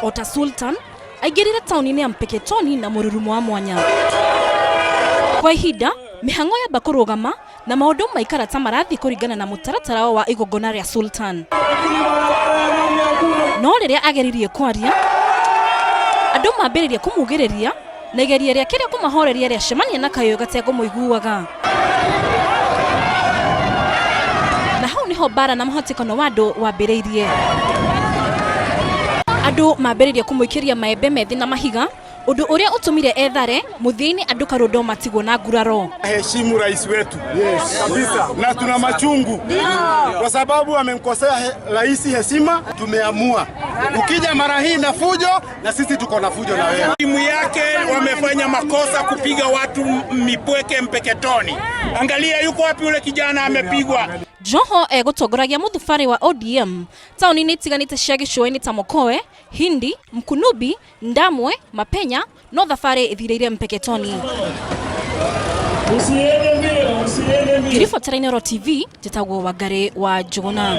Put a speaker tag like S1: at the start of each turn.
S1: O ta Sultan, aingĩrire taũni-inĩ ya Mpeketoni na mũrurumo wa mwanya. Kwa ihinda, mĩhang'o yamba kũrũgama na maũndũ maikara ta marathiĩ kũringana na mũtaratara wa igongona rĩa Sultan. No rĩrĩa ageririe kwaria, andũ mambĩrĩria kũmugĩrĩria na igeria rĩake rĩa kũmahoreria rĩacemania na kayũ gatekũmũiguaga. Na hau nĩho mbara na mũhatĩkano wa andũ wambĩrĩirie. Andũ mambĩrĩria kũmũikĩria maembe methĩ na mahiga, ũndũ ũrĩa ũtũmire ethare, mũthia-inĩ andũ karũndo matigwo na nguraro.
S2: Heshimu rais wetu. Yes. Kabisa. Na tuna machungu kwa sababu amemkosea rais heshima. Tumeamua ukija mara hii na fujo, na sisi tuko na fujo na wewe.
S3: Timu yake wamefanya makosa kupiga watu mipweke Mpeketoni. Angalia yuko wapi yule kijana amepigwa.
S1: Joho egũtongoragia mũthubarĩ wa ODM taũni-inĩ itiganĩte cia gĩcũa-inĩ ta Mokoe, Hindi, Mkunubi, Ndamwe, Mapenya, no thabarĩ ĩthirĩire Mpeketoni. Ngĩribotera Inooro TV, njĩtagwo Wangarĩ wa Njũgũna.